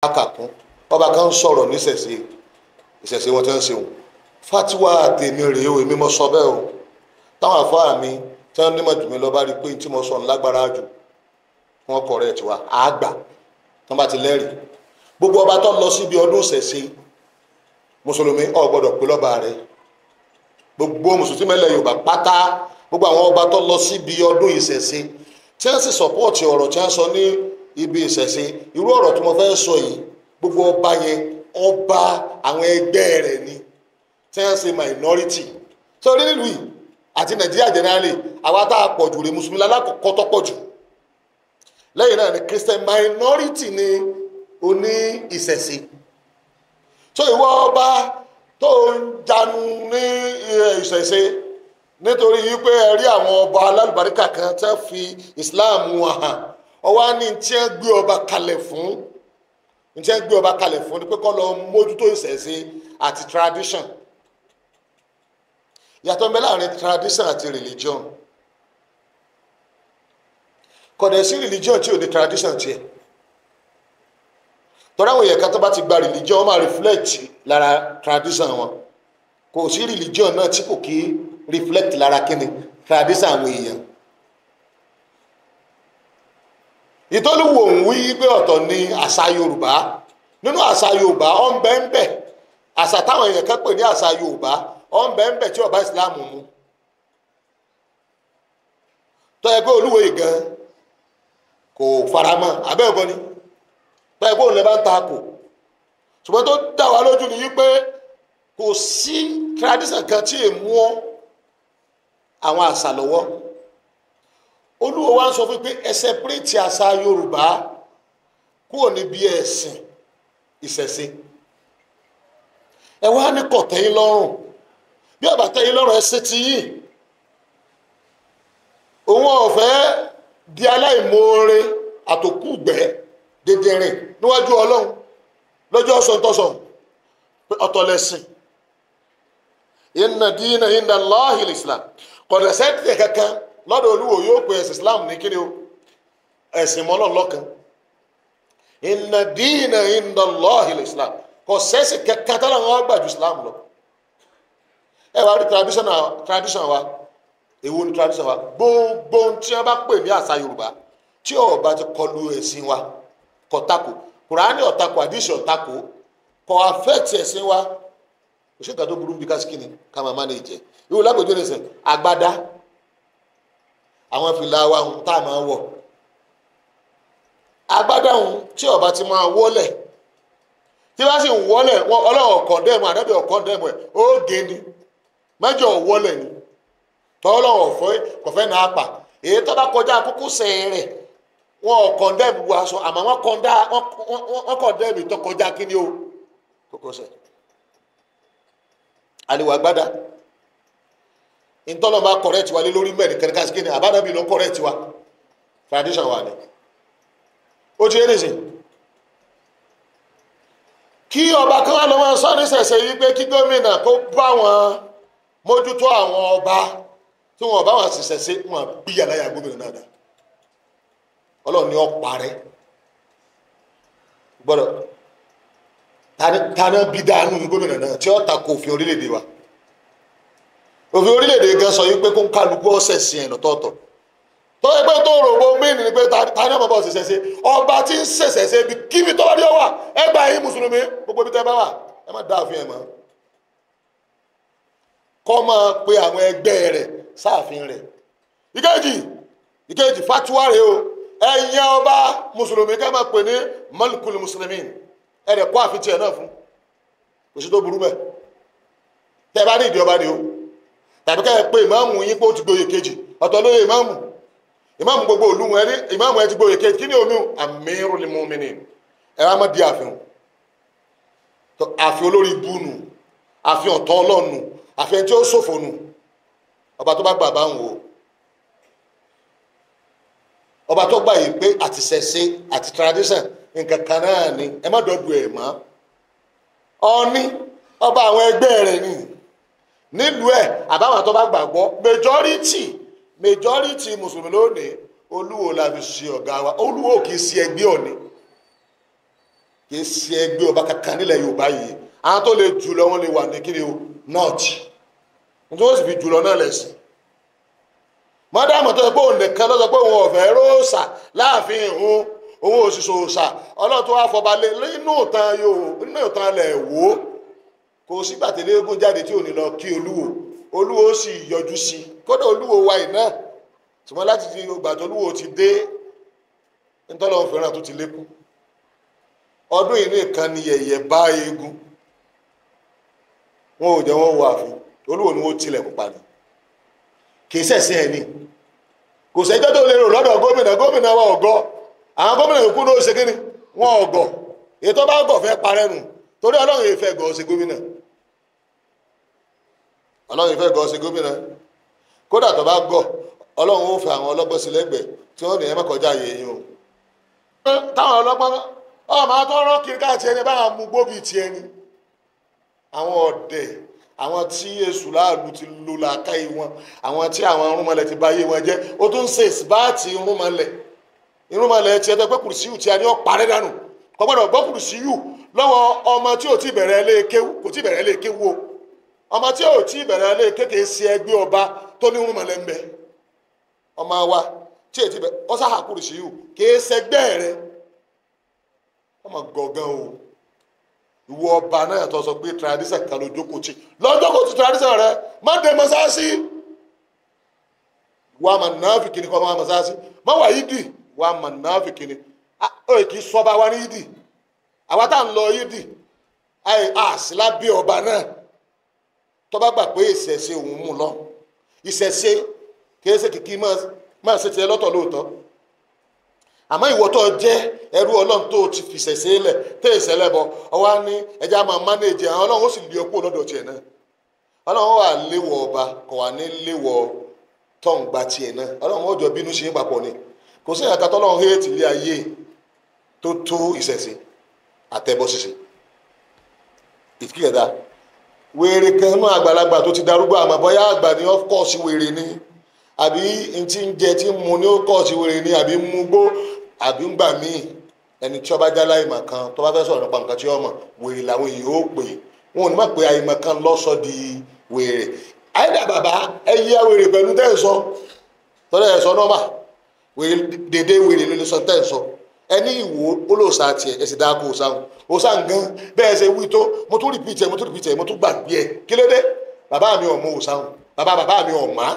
Kàkún ọba kan ń sọ̀rọ̀ níṣẹ̀ṣe ìṣẹ̀ṣe wọn ti ń ṣeun fatiwa tèmi rèé o, èmi mo sọ bẹ́ẹ̀ o. Táwọn àfáà mi tí wọ́n nímọ̀ jù mí lọ bá rí i pé tí mo sọ lágbára jù, wọ́n kọ̀rẹ́ tiwa àgbà tí wọ́n bá ti lẹ́rìí. Gbogbo ọba tó lọ síbi ọdún ìṣẹ̀ṣe, mùsùlùmí ò gbọ́dọ̀ pé lọ́ba rẹ̀. Gbogbo mùsùlùmí mẹ́lẹ̀ Yorùbá pátá, gbogbo àwọn ọba tó lọ síbi ọdún ìṣẹ̀ṣe tí wọ́n sì sọ̀pọ̀tì ọ̀rọ̀ tí wọ́n sọ ní ibi ìṣẹ̀ṣe, irú ọ̀rọ̀ tí mo fẹ́ sọ yìí, gbogbo ọba yẹn ọba àwọn ẹgbẹ́ rẹ̀ ni tí wọ́n ṣe minority. Sórí nílùú yìí àti Nàìjíríà generally, àwa tá a pọ̀ jù rè mùsùlùmí lálákọ̀ọ́kọ́ tó pọ̀ jù, lẹ́yìn náà ni Christian, minority ni oní ìṣẹ̀ṣe. So ìwọ ọba tó ń janu ní ìṣẹ̀ṣe nítorí wípé ẹ rí àwọn ọba alálùbáríkà kan tẹ́ fi Islam wọn hàn, ọwọ́ á ní tí wọ́n gbé ọba kalẹ̀ fún, tí wọ́n gbé ọba kalẹ̀ fún ni pé kó lọ mójútó ìṣẹ̀ṣe àti tradition. Ìyàtọ̀ ń bẹ láàrin tradition àti religion. Kò dẹ̀ sí religion tí ò ní tradition tiẹ̀. Tọ́lá àwọn èèyàn kan tó bá ti gba religion, wọ́n máa reflect lára tradition wọn. Kò sí religion náà tí kò kí reflect lára kíni tradition àwọn èèyàn. Ìtọ́lùwò ń wí pé ọ̀tọ̀ ni àṣà Yorùbá. Nínú àṣà Yorùbá, ó ń bẹ ń bẹ àṣà táwọn èèyàn kan pè ní àṣà Yorùbá, ó ń bẹ ń bẹ tí ó bá Ìsìláàmù mu. Tó yẹ pé Olúwo yìí gan kò faramọ́ abẹ́ ẹ̀kọ́ ni, tó yẹ pé òun lè bá ń ta kò. Ṣùgbọ́n tó dá wa lójú ni wípé kò sí tradition kan tí èèmú àwọn àṣà lọ́wọ́. Olúwo wa ń sọ fún pé ẹ separate àṣà Yorùbá kúrò níbi ẹ̀sìn ìṣẹ̀ṣe. Ẹ wá ní kò tẹ́yìn lọ́rùn, bí ọba tẹ́yìn lọ́rùn ẹ ṣe ti yìí. Òun ọ̀fẹ́ di aláìmoore àtòkùgbẹ́ dẹdẹrìn níwájú Ọlọ́run lọ́jọ́ ọ̀sán ọ̀tọ̀ lẹ́sìn. Inna dina inda Allahi al-Islam. Kọ̀dẹ̀sẹ̀ tiẹ̀ kankan lọ́dọ̀ Olúwo yóò pe ẹ̀sìn Islam ní kíni o, ẹ̀sìn mọ́lọ́n lọ́kan. Inna dina inda Allahi al-Islam. Kò sẹ́sì kankan tọ́lá wọn gbà ju Islam lọ. Ẹ wá rí tradition wa, èwo ni tradition wa? Gbogbo tí wọ́n bá pè ní àṣà Yorùbá tí ó bá ti kọlu ẹ̀sìn wa, kò tako Kùránì, ó tako àdìsí, ó tako, kò affect ẹ̀sìn wa. Kò sí nǹkan tó burú bí kásìkìnì ká máa manage ẹ̀. Ìwọ lágbèjọ́ ní sìn agbádá, àwọn fìlà wa ń tá a máa wọ̀, agbádá ń tí ó bá ti máa wọlẹ̀, tí bá sì wọlẹ̀ wọn Ọlọ́run ọ̀kọ̀ndẹ́mù àdábì ọ̀kọ̀ndẹ́mù ẹ̀ ó gé ni mẹ́jọ wọlẹ̀ ni tọ́lọ́run ọ̀fẹ́ kọ̀fẹ́ náà pa. Èyí tó bá kọjá kókósẹ̀ rẹ̀ wọn ọ̀kọ̀ndẹ́mù wọ aṣọ, àmọ́ wọ́n kọ̀ndẹ́mù tó kọjá kíni o kókósẹ̀. Àlewà agbádá ntọ́nà bá correct wa lé lórí mẹ́rin kẹ́rin káṣíkí ni àbádábì ló correct wa, tradition wa ni. Ó ti yé nìsín kí ọba kan wà lọ́wọ́ sọ nísẹ̀sẹ̀ yìí pé kí gómìnà kó bá wọn mójútó àwọn ọba tí wọn bá wọn ṣiṣẹ́ sí wọn bí aláya gómìnà náà dá. Ọlọ́run ni ó parẹ́ gbọ́dọ̀ tani bí dánú gómìnà náà tí ó tako òfin orílẹ̀-èdè wa. Òfin orílẹ̀-èdè gan sọ yìí pé kó ń kálukú ọ̀sẹ̀ sí ẹ̀ lọ́tọ̀ọ̀tọ̀. Tó ẹgbẹ́ tó rò bó mí ni pé tani ọmọ bá ọ̀sẹ̀ ṣe ọba tí ń ṣẹ̀ṣẹ̀ ṣe ibi kíbi tó bá dé wà, ẹ gbà yín mùsùlùmí gbogbo ibi tẹ́ bá wà ẹ má dá àfin ẹ̀ mọ́. Kọ́ máa pe àwọn ẹgbẹ́ rẹ̀ sáàfin rẹ̀. Ìkejì fatuwa rẹ̀ o, ẹ̀yìn ọba mùsùlùmí ká máa pè ní malikul mùsùlùmí, ẹ̀rẹ̀ kó àfin tiẹ̀ náà fún, kò sí tó burú bẹ́ẹ̀. Tẹ́ bá ní ìdí ọba ni o, tàbí ká ẹ pé ìmáàmù yín pé ó ti gboyè kejì, ọ̀tọ̀ lóye ìmáàmù, ìmáàmù gbogbo òlú wọn ní ìmáàmù ẹ ti gboyè kejì, kí ni omi amirul mu'minin, ẹ wá má di àfihàn àfihàn olórí ibú nù, àfihàn ọ̀tọ̀ ọlọ́ọ̀nù, àfihàn tí ó ṣòfò nù. Ọba tó bá gbà bá ń wò, ọba tó gbà yìí pé àti ṣẹ̀ṣe àti tradition nǹkan kan náà ni, ẹ má dọ́dọ̀ ẹ̀ mọ́. Ọ̀ní ọba àwọn ẹgbẹ́ rẹ̀ ni nílùú ẹ̀ àbáwọn tó bá gbàgbọ́ majority mùsùlùmí lónìí, Olúwo la fi ṣe ọ̀gá wa. Olúwo kì í ṣe ẹgbẹ́ Ọ̀ní. Kì í ṣe ẹgbẹ́ ọba kankan nílẹ̀ Yorùbá yìí. Àwọn tó lè jù lọ wọn lè wà ní kíni o, north. Nítorí wọ́n sì fi jù lọ náà lẹ̀sìn. Mọ́dàmù tó sọ pé òun nìkan ló sọ pé òun ọ̀fẹ́ róòsà láàfin òun, òun òṣìṣẹ́ òòsà. Ọlọ́run tó wá fọba lé nínú ìtàn Yorùbá, nínú ìtàn ilẹ̀ Ìwó. Kò sígbà tí eléégún jáde tí ò ní lọ kí Olúwo. Olúwo sì yọjú sí i. Kódà Olúwo wa iná. Ṣùgbọ́n láti di ìgbà tó Olúwo ti dé, ntọ́lọ́run fẹ́ràn tó ti lékún. Ọdún yìí nìkan ni yẹ̀yẹ̀ bá eégún. Wọn ò jẹ́ wọ́n wọ ààfin. Olúwo ni wọ́n tilẹ̀kùn pa ni. Kì í ṣẹ̀sìn ẹ̀ ni. Kò sẹ́jọ́ tó lè rò lọ́dọ̀ gómìnà. Gómìnà wa ọ̀gọ́. Àwọn gómìnà yòókù ló ṣe kíni? Wọn ọ̀gọ̀. Èyí tó bá gọ̀ fẹ́ parẹ́ nù. Torí Ọlọ́run yìí fẹ́ gọ̀ ṣe gómìnà. Ọlọ́run yìí fẹ́ gọ̀ ṣe gómìnà. Kódà tó bá gọ̀, Ọlọ́run ó fẹ́ àwọn ọlọ́gbọ́n sí lẹ́gbẹ̀ẹ́ tí wọ́n ní ẹ má kọjá àyè yín o. Táwọn ọlọ́gbọ́n ọmọ àtọ́rọ́ kiri káàtì ẹni bá mú gbóbi ti ẹni. Àwọn ọ̀dẹ̀, àwọn tí èṣù láàlú ti lò làákàyè wọn, àwọn tí àwọn irúnmọlẹ̀ ti bà ayé wọn jẹ́, ó tún ń ṣe ìsìbáàtì irúnmọlẹ̀. Irúnmọlẹ̀ ti ẹgbẹ́ pé kùrùsíyù tí a ní ó parẹ́ dànù. Kò gbọ́dọ̀ gbọ́ kùrùsíyù lọ́wọ́ ọmọ tí ò tí bẹ̀rẹ̀ ilé kéwú, kò tí bẹ̀rẹ̀ ilé kéwú o. Ọmọ tí ò tí bẹ̀rẹ̀ ilé kékeré sí ẹgbẹ́ ọba tó ní irúnmọlẹ̀ ń bẹ. Ọmọ wa tí ètí bẹ, ọ sáhà kùrùsíyù kì í ṣẹgbẹ́ rẹ. Ọmọ gọ̀ọ̀gàn o. Ìwọ ọba náà tó sọ pé tradition kan ló jókòó tì. Lọ jókòó tì tradition rẹ, má dé mọ́sáàsì. Wà á mà náàfì kìíní kọ́ máa mọ́sáàsì. Má wà yídì, wà á mà náàfì kìíní. Ó kì í sọba wa ní yídì. Àwa tá à ń lọ yídì, àì lábẹ́ ọba náà. Tó bá gbà pé ìṣẹ̀ṣe òun mú lọ. Ìṣẹ̀ṣe kì í ṣe kìkì máa ṣe tiẹ̀ lọ́tọ̀ lóòótọ́. Àmọ́ ìwọ tó jẹ́ ẹrú Ọlọ́run tó ti fi ṣẹ̀ṣẹ̀ lẹ̀ tẹ́ ìṣẹ̀lẹ̀ bọ̀, ọwọ́ á ní ẹja máa mánéèjì àwọn Ọlọ́run ó sì lé ọkú lọ́dọ̀ tiẹ̀ náà. Ọlọ́run wà léwọ̀ ọba, kò wà ní léwọ̀ tọ́ǹgbà tiẹ̀ náà. Ọlọ́run ó jọ bínú sí papọ̀ ni. Kò sí ìyàtọ̀ tọ́lọ́run héètì lé ayé tó tó ìṣẹ̀ṣe àtẹ̀bọ̀ ṣíṣe. Ìkíkẹ̀dá wèrè kan náà àgbàlagbà tó ti darúgbó, àmọ́ bóyá àgbà ni of course wèrè ni, àbí n tí ń jẹ tí ń mu ni ó kọ̀ sí wèrè ni, àbí ń mu gbó, àbí ń gbà míì. Ẹni tí ó bá já láìmọ̀ kan tó bá fẹ́ sọ̀rọ̀ nípa nǹkan tí ó mọ̀, wèrè làwọn èèyàn ó pè. Wọn ò ní mọ̀ pé àìmọ̀ kan lọ́sọ̀ di wèrè. Àyẹ̀dà bàbá ẹ yí wèrè pẹ̀lú tẹ́ ẹ̀ sọ. Tọ́lá ẹ̀ sọ nọ́mà. Wèrè dédé wèrè ló lè sọ tẹ́ ẹ̀ sọ. Ẹni ìwò olóòsà tiẹ̀ ẹ sì dáa kó òsà wọn. Òsà gan bẹ́ẹ̀ ṣe wí tó, mo tún rìpìtì ẹ̀, mo tún rìpìtì ẹ̀, mo tún gbàgbé ẹ̀. Kí ló dé? Bàbá mi ò mọ òsà wọn. Bàbá bàbá mi ò mọ̀ á.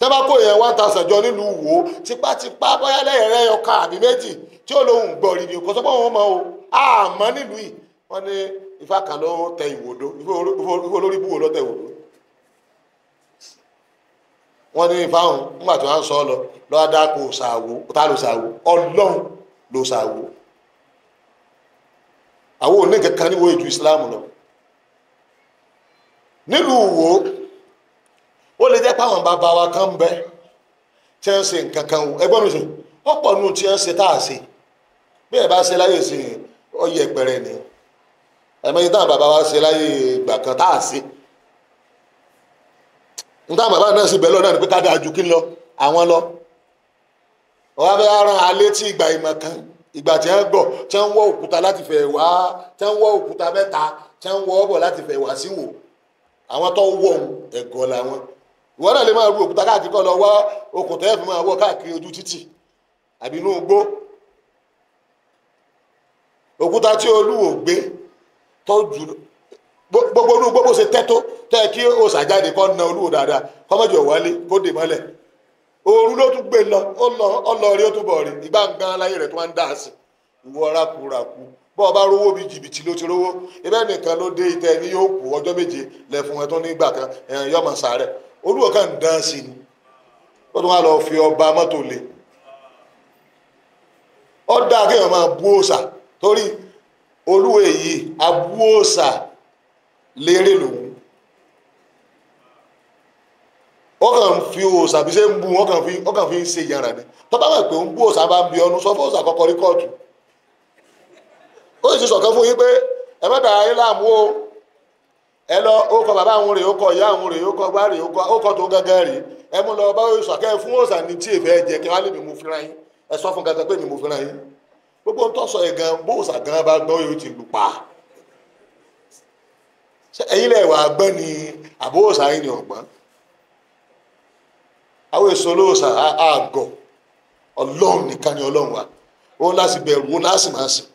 Tẹ́ bá kó èèyàn 1000 jọ nílùú Ìwó, tipátipá bóyá lẹ́yìn rẹ̀ ọkà àbí méjì tí ó lóhùn gbọ́ rí ni kò sọ pé wọ́n mọ̀ o. Àmọ́ nílùú yìí wọ́n ní Ifá kan ló tẹ ìwòdó, Ifá olórí búwo ló tẹ ìwòdó. Wọ́n ní Ifá òun nígbà tí wọ́n ń sọ ọ lọ lọ́wọ́ dá kó ṣàwó, tá ló ṣàwó, Ọlọ́run ló ṣàwó. Àwọn òní kankan níwò ìju Islam lọ. Nílùú Ìwó, ó lè jẹ́ páwọn bàbá wa kan ń bẹ tí ń ṣe nǹkan kan o. Ẹgbọ́n mi sè, ọ̀pọ̀ nù tí ń ṣe tá a ṣe. Bí ẹ bá ṣe láyé ṣe, ó yẹ pẹrẹ ni. Ẹ̀mẹ́yìn táwọn bàbá wa ṣe láyé ìgbà kan tá a ṣe. Nítawọn bàbá náà sì bẹ̀ lọ náà ni pé ká dáa ju kí n lọ, àwọn lọ. Ọ̀wá fẹ́ rán alé tí ìgbà ìmọ̀ kan, ìgbà tí wọ́n gbọ̀, tí wọ́n wọ́ òkúta láti fẹ̀ wá, tí wọ́n wọ́ òkúta mẹ́ta, tí wọ́n wọ́ ọ̀bọ̀ láti fẹ̀ wá sí wò. Àwọn tó wọ̀ ẹ̀gọ́ làwọn. Ìwọ náà lè máa ru òkúta káàkiri kọ́ lọ wá okùn tẹ́ fi máa wọ́ káàkiri ojú títì àbí inú igbó. Òkúta tí Olúwo gbé tó jù gbogbo inú igbó bó ṣe tẹ́ tó tẹ́ kí òòṣà jáde kọ́ na Olúwo dáadáa kọ́ mọ́jọ wálé kó dè mọ́lẹ̀. Òru ló tún gbé lọ, ó lọ rí ó tún bọ̀ rí, ìgbà ń gan láyé rẹ̀ tó máa ń dà sí. Ìwọ rákúrakú bọ́ ọ bá rówó bíi jìbìtì ló ti rówó, ibẹ̀ nìkan ló dé ìtẹ́ ní yóò kú ọjọ́ méje lẹ́fun ẹ tó nígbà kan ẹ̀yàn yọmọ sàárẹ̀. Olúwo kan ń dán sí ni. Ó tún wá lọ fi ọba mọ́tò lé. Ó dáa kéèyàn máa bú òòṣà torí Olúwo èyí abú òòṣà lérè lòun. Ó kàn ń fi òòṣà bí ṣe ń bú, ó kàn fi ń ṣe yàrá ni. Tó bá mọ̀ pé ń bú òòṣà bá ń bi ọnu, sọ fún òòṣà kọ́kọ́ rí kóòtù. Ó sì sọ̀kan fún yín pé ẹ má dàá yín láàmú o. Ẹ lọ, ó kọ bàbá àwọn rèé, ó kọ ìyá àwọn rèé, ó kọ gbá rèé, ó kọ tó gángan rèé. Ẹ mú lọ bá òòṣà kẹ́ fún òòṣà ní tí èfẹ́ jẹ kí wọ́n lè mi mú fúnra yín. Ẹ sọ fún gángan pé mi mú fúnra yín. Gbogbo ń tọ́sọ yẹn gan, bóòsà gan bá gbọ́ yóò ti lù pa. Ẹ̀yin lẹ̀ wà gbọ́n ni àbóòsà yín ni ọ̀gbọ́n? Àwọn èso olóòsà àgọ̀, Ọlọ́run nìkan ni Ọlọ́run wa, òun láti bẹ̀rù, òun láti máa sìn.